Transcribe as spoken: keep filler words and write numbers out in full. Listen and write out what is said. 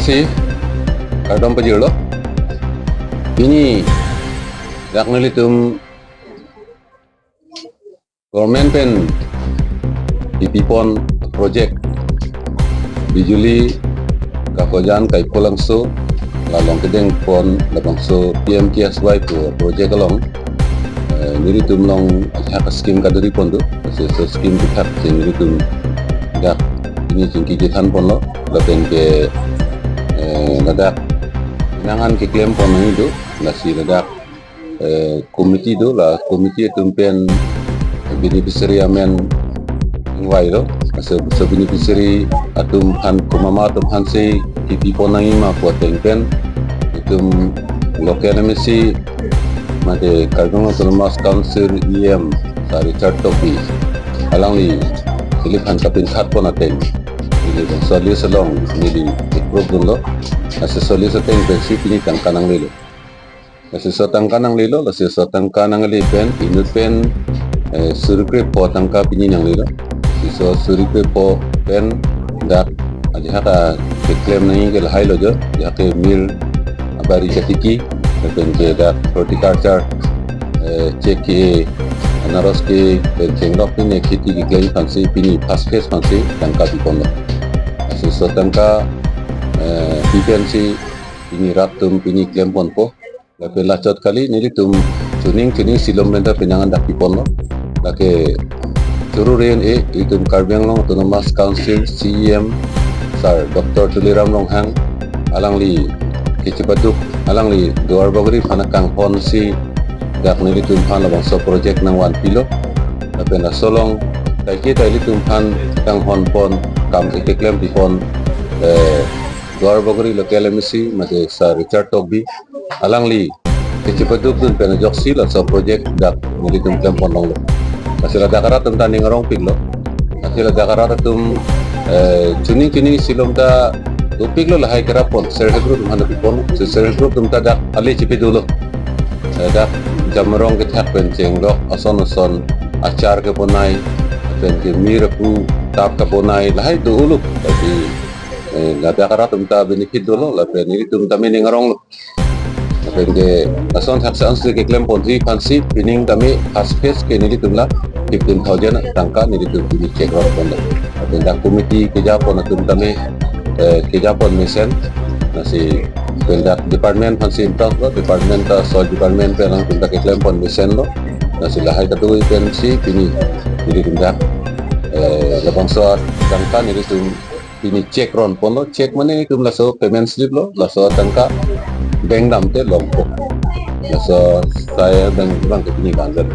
Si kardom pajirlo. Pini dak nelitum government pen kipipon project Bijuli Kakojan Kaipholangso, la along kedengpon labangso P M K S Y pu project along, eh, nelitum along ajahak scheme kaduri pon do, lasi laso scheme kethak si nelitum dak pini chingki chethan ponlo, lapen ke, eh, ladak nanghan keklem pon nangji do, lasi ladak, eh, committee do, la committee atum pen beneficiary amen ingvailo, lasi laso beneficiary atum aphan komat atum aphan si kipipon nangji ma pu ateng pen itum local M A C mate Karbi Anglong Autonomous Council E M Sir Richard Tokbi alangli neliphan kapinkhat pon ateng neli bangso list along neli approve dunlo. Lasi laso list ateng pensi pini tangka nanglelo. Lasi laso tangka nanglelo, lasi laso tangka nangli pen, inut pen, eh, suri krepho tangka pini nanglelo. Lasi laso suri krepho pen dak ajahak keklem nangji ke lahailo jo, ajahak ke mir abari katiki, lapen ke dak horticulture, eh, chek ke, anaros ke, pen chenglok pine kheti keklem aphansi pini first phase aphansi tangka piponlo. Lasi laso tangka, eh, pi pensi pini rat atum pini klem ponpo. Lake lachot kali nelitum chuning chuning silom pen ta penang an dak piponlo. Lake churu ren e itum Karbi Anglong Autonomous Council C E M Sir Doctor Tuliram Ronghang alangli kechepaduk, alangli Duar Bagori aphan kanghon si dak nelitum aphan labangso project nangvan pilo. Lapen laso along taike ta ilitum aphan kanghon pon, kam keklem pipon, eh, Duar Bagori local M A C mate Sir Richard Tokbi alangli kechepaduk dun pen ajoksi laso project dak nelitum klem pon longlo. Lasi ladak arat atum ta ning arong piklo. Lasi ladak arat atum, eh, chuning chuning silom ta dopiklo, lahai kerap pon, self help group atum aphan pipon, self help group atum ta dak ale chepaduklo. Eh, dak jamrong kethak pen chenglok ason ason, achar kebonai, pen ke mir apu tap kebonai, lahai do-olo. Jadi, eh, ladak arat atum ta benefit dolo, lapen nelitum ta ning aronglo. Lapen ke lason thaksa ansi keklem ponji aphansi pining tame first phase ke nelitum la fifteen thousand tangka nelitum pini chek rong ponlo. Lapen dak committee kejapon atum tame, eh, kejapon mesen. Lasi pen dak department aphansi intok lo, department ta soil department pen alangtum ta keklem pon mesenlo. Lasi lahai kadokave pensi pini nelitum dak, eh, labangso tangka nelitum pini chek rong ponlo, chek mane itum laso payment slip lo, laso tangka bank damte longpo. Laso saya bank abang ke pini bank dan.